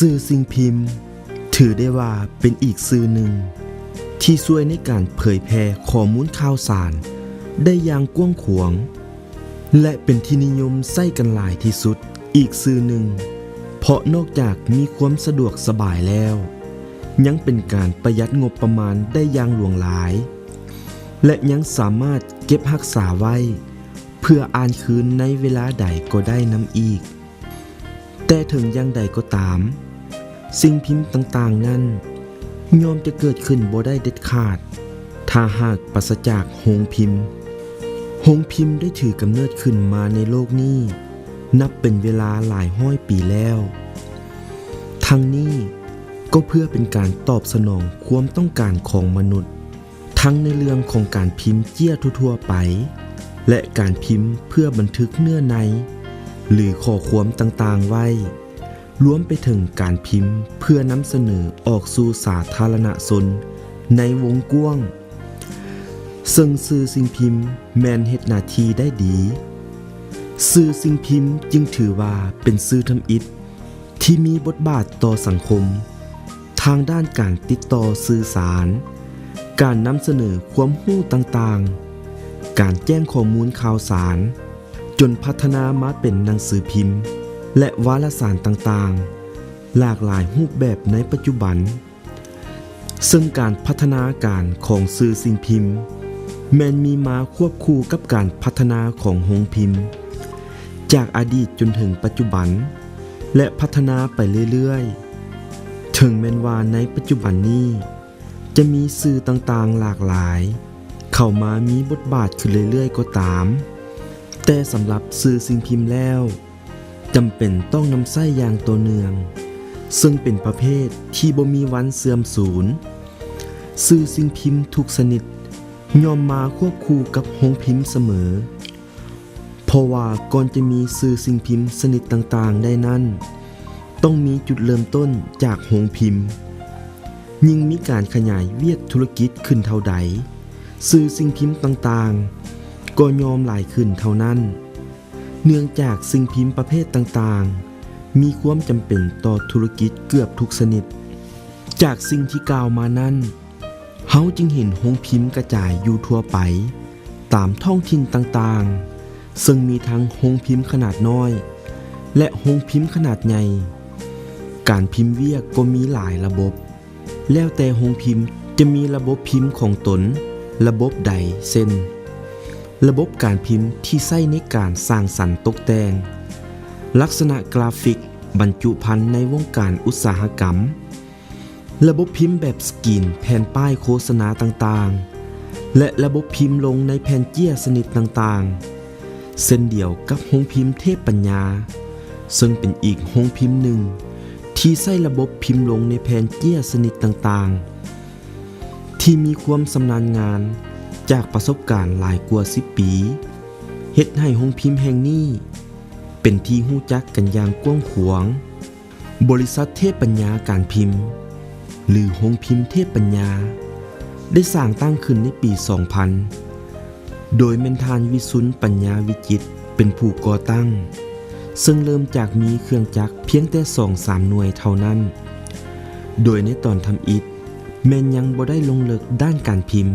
ສື່ສິ່ງພິມຖືໄດ້ວ່າເປັນອີກສື່ໜຶ່ງທີ່ຊ່ວຍໃນການເຜີຍແຜ່ຂໍ້ມູນຂ່າວສານໄດ້ຢ່າງກວ້າງຂວາງ ແລະ ເປັນທີ່ນິຍົມໃຊ້ກັນຫຼາຍທີ່ສຸດອີກສື່ໜຶ່ງ, ເພາະນອກຈາກມີຄວາມສະດວກສະບາຍແລ້ວ, ຍັງເປັນການປະຢັດງົບປະມານໄດ້ຢ່າງຫຼວງຫຼາຍ ແລະ ຍັງສາມາດເກັບຮັກສາໄວ້ເພື່ອອ່ານຄືນໃນເວລາໃດກໍໄດ້ນຳອີກ. ແຕ່ເຖິງຢ່າງໃດກໍຕາມ, ສິ່ງພິມຕ່າງໆນັ້ນຍ່ອມຈະເກີດຂຶ້ນບໍ່ໄດ້ເດັດຂາດ ຖ້າຫາກປາສະຈາກໂຮງພິມ. ໂຮງພິມໄດ້ຖືກຳເນີດຂຶ້ນມາໃນໂລກນີ້ນັບເປັນເວລາຫຼາຍຮ້ອຍປີແລ້ວ. ທັງນີ້ກໍເພື່ອເປັນການຕອບສະໜອງຄວາມຕ້ອງການຂອງມະນຸດ ທັງໃນເລື່ອງຂອງການພິມເຈ້ຍທົ່ວໆໄປ ແລະ ການພິມເພື່ອບັນທຶກເນື້ອໃນ ຫຼື ຂໍ້ຄວາມຕ່າງໆໄວ້, ລວມໄປເຖິງການພິມເພື່ອນຳສະເໜີອອກສູ່ສາທາລະນະຊົນໃນວົງກວ້າງ, ເຊິ່ງສື່ສິ່ງພິມແມ່ນເຮັດໜ້າທີ່ໄດ້ດີ. ສື່ສິ່ງພິມຈຶ່ງຖືວ່າເປັນສື່ທຳອິດ ທີ່ມີບົດບາດຕໍ່ສັງຄົມ ທາງດ້ານການຕິດຕໍ່ສື່ສານ, ການນຳສະເໜີຄວາມຮູ້ຕ່າງໆ, ການແຈ້ງຂໍ້ມູນຂ່າວສານ, ຈົນພັດທະນາມາເປັນໜັງສືພິມ ແລະ ວາລະສານຕ່າງໆ ຫຼາກຫຼາຍຮູບແບບໃນປັດຈຸບັນ. ເຊິ່ງການພັດທະນາການຂອງສື່ສິ່ງພິມ ແມ່ນມີມາຄວບຄູ່ກັບການພັດທະນາຂອງໂຮງພິມ ຈາກອະດີດຈົນເຖິງປັດຈຸບັນ ແລະ ພັດທະນາໄປເລື້ອຍໆ. ເຖິງແມ່ນວ່າໃນປັດຈຸບັນນີ້ຈະມີສື່ຕ່າງໆຫຼາກຫຼາຍເຂົ້າມາມີບົດບາດຂຶ້ນເລື້ອຍໆກໍຕາມ, ແຕ່ສຳລັບສື່ສິ່ງພິມແລ້ວ ຈຳເປັນຕ້ອງນຳໃຊ້ຢ່າງຕໍ່ເນື່ອງ, ເຊິ່ງເປັນປະເພດທີ່ບໍ່ມີວັນເສື່ອມສູນ. ສື່ສິ່ງພິມທຸກຊະນິດຍ່ອມມາຄວບຄູ່ກັບໂຮງພິມສະເໝີ, ເພາະວ່າກ່ອນຈະມີສື່ສິ່ງພິມຊະນິດຕ່າງໆໄດ້ນັ້ນ, ຕ້ອງມີຈຸດເລີ່ມຕົ້ນຈາກໂຮງພິມ. ຍິ່ງມີການຂະຫຍາຍວຽກທຸລະກິດຂຶ້ນເທົ່າໃດ, ສື່ສິ່ງພິມຕ່າງໆກໍຍ່ອມຫຼາຍຂຶ້ນເທົ່ານັ້ນ. ເນື່ອງຈາກສິ່ງພິມປະເພດຕ່າງໆ ມີຄວາມຈຳເປັນຕໍ່ທຸລະກິດເກືອບທຸກຊະນິດ. ຈາກສິ່ງທີ່ກ່າວມານັ້ນ, ເຮົາຈຶ່ງເຫັນໂຮງພິມກະຈາຍຢູ່ທົ່ວໄປຕາມທ້ອງຖິ່ນຕ່າງໆ, ເຊິ່ງມີທັງໂຮງພິມຂະໜາດນ້ອຍ ແລະ ໂຮງພິມຂະໜາດໃຫຍ່. ການພິມວຽກກໍມີຫຼາຍລະບົບ. ແລ້ວແຕ່ໂຮງພິມຈະມີລະບົບພິມຂອງຕົນລະບົບໃດ ເຊັ່ນ ລະບົບການພິມທີ່ໃຊ້ໃນການສ້າງສັນຕົກແຕ່ງ, ລັກສະນະກຣາຟິກບັນຈຸພັນໃນວົງການອຸດສາຫະກຳ, ລະບົບພິມແບບສະກຣີນແຜ່ນປ້າຍໂຄສະນາຕ່າງໆ ແລະ ລະບົບພິມລົງໃນແຜ່ນເຈ້ຍຊະນິດຕ່າງໆ. ເຊັ່ນດຽວກັບໂຮງພິມເທບປັນຍາ, ເຊິ່ງເປັນອີກໂຮງພິມໜຶ່ງທີ່ໃຊ້ລະບົບພິມລົງໃນແຜ່ນເຈ້ຍຊະນິດຕ່າງໆ, ທີ່ມີຄວາມຊຳນານງານຈາກປະສົບການຫຼາຍກວ່າສິບປີ, ເຮັດໃຫ້ໂຮງພິມແຫ່ງນີ້ເປັນທີ່ຮູ້ຈັກກັນຢ່າງກວ້າງຂວາງ. ບໍລິສັດເທບປັນຍາການພິມ ຫຼື ໂຮງພິມເທບປັນຍາ ໄດ້ສ້າງຕັ້ງຂຶ້ນໃນປີສອງພັນ ໂດຍແມ່ນທ່ານ ວິສຸນ ປັນຍາວິຈິດ ເປັນຜູ້ກໍ່ຕັ້ງ, ເຊິ່ງເລີ່ມຈາກມີເຄື່ອງຈັກພຽງແຕ່ສອງສາມໜ່ວຍເທົ່ານັ້ນ, ໂດຍໃນຕອນທຳອິດແມ່ນຍັງບໍ່ໄດ້ລົງເລິກດ້ານການພິມ.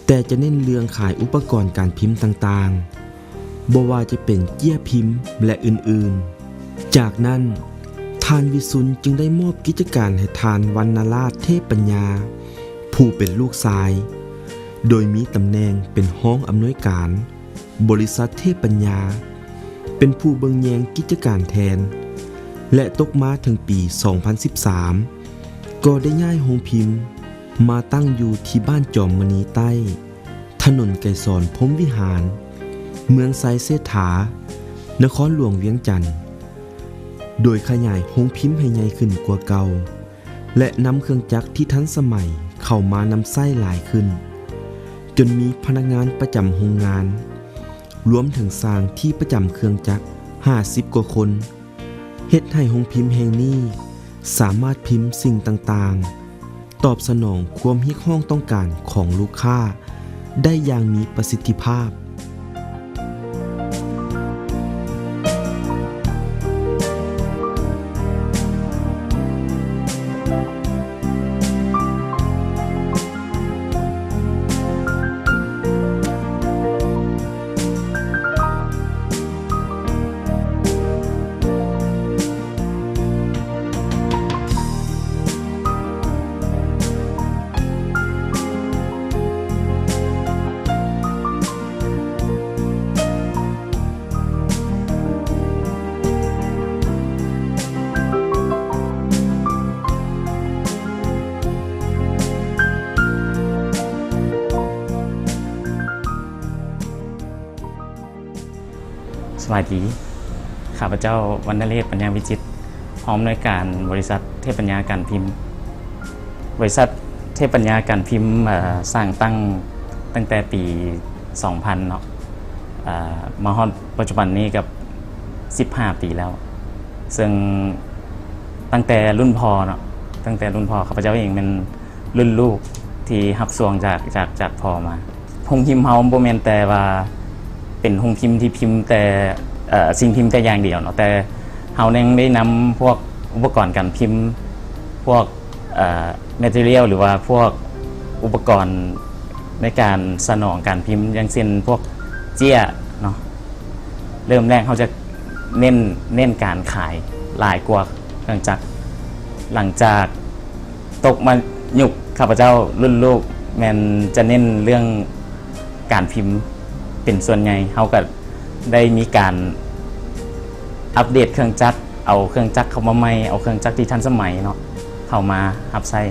ແຕ່ຈະເນັ້ນເລື່ອງຂາຍອຸປະກອນການພິມຕ່າງໆ, ບໍ່ວ່າຈະເປັນເຈ້ຍພິມ ແລະ ອື່ນໆ. ຈາກນັ້ນ, ທ່ານວິສຸນຈຶ່ງໄດ້ມອບກິດຈະການໃຫ້ທ່ານ ວັນນະລາດ ເທບປັນຍາ ຜູ້ເປັນລູກຊາຍ, ໂດຍມີຕຳແໜ່ງເປັນຮອງອຳນວຍການບໍລິສັດເທບປັນຍາ ເປັນຜູ້ເບິ່ງແຍງກິດຈະການແທນ, ແລະ ຕົກມາເຖິງປີສອງພັນສິບສາມ ກໍໄດ້ຍ້າຍໂຮງພິມ ມາຕັ້ງຢູ່ທີ່ບ້ານຈອມມະນີໃຕ້, ຖະໜົນໄກສອນ ພົມວິຫານ, ເມືອງໄຊເສດຖາ, ນະຄອນຫຼວງວຽງຈັນ, ໂດຍຂະຫຍາຍໂຮງພິມໃຫ້ໃຫຍ່ຂຶ້ນກວ່າເກົ່າ ແລະ ນຳເຄື່ອງຈັກທີ່ທັນສະໄໝເຂົ້າມານຳໃຊ້ຫຼາຍຂຶ້ນ, ຈົນມີພະນັກງານປະຈຳໂຮງງານ, ລວມເຖິງຊ່າງທີ່ປະຈຳເຄື່ອງຈັກຫ້າສິບກວ່າຄົນ. ເຮັດໃຫ້ໂຮງພິມແຫ່ງນີ້ສາມາດພິມສິ່ງຕ່າງໆ, ຕອບສະໜອງຄວາມຮຽກຮ້ອງຕ້ອງການຂອງລູກຄ້າໄດ້ຢ່າງມີປະສິດທິພາບ. ສະບາຍດີ ຂ້າພະເຈົ້າ ວັນນະເລດ ປັນຍາວິຈິດ ຮອງອຳນວຍການບໍລິສັດເທບປັນຍາການພິມ. ບໍລິສັດເທບປັນຍາການພິມ ເອີ່ ສ້າງຕັ້ງຕັ້ງແຕ່ປີສອງພັນເນາະ ເອີ່ ມາຮອດປັດຈຸບັນນີ້ກໍສິບຫ້າປີແລ້ວ ເຊິ່ງຕັ້ງແຕ່ລຸ້ນພໍ່ເນາະ ຕັ້ງແຕ່ລຸ້ນພໍ່ ຂ້າພະເຈົ້າເອງແມ່ນລຸ້ນລູກທີ່ຮັບຊ່ວງຈາກ ຈາກ ຈາກພໍ່ມາ. ໂຮງພິມເຮົາບໍ່ແມ່ນແຕ່ວ່າເປັນໂຮງພິມທີ່ພິມແຕ່ ເອີ່ ສິ່ງພິມແຕ່ຢ່າງດຽວເນາະ ແຕ່ເຮົາຍັງໄດ້ນຳພວກອຸປະກອນການພິມ ພວກ ເອີ່ material ຫຼືວ່າພວກອຸປະກອນໃນການສະໜອງການພິມ ຢ່າງເຊັ່ນພວກເຈ້ຍເນາະ. ເລີ່ມແລກເຮົາຈະເນັ້ນ ເນັ້ນການຂາຍຫຼາຍກວ່າເຄື່ອງຈັກ. ຫຼັງຈາກຕົກມາຍຸກຂ້າພະເຈົ້າລຸ້ນລູກ ແມ່ນຈະເນັ້ນເລື່ອງການພິມເປັນສ່ວນໃຫຍ່. ເຮົາກໍໄດ້ມີການອັບເດດເຄື່ອງຈັກ ເອົາເຄື່ອງຈັກເຂົ້າມາໃໝ່ ເອົາເຄື່ອງຈັກທີ່ທັນສະໄໝເນາະ ເຂົ້າມາຮັບໃຊ້.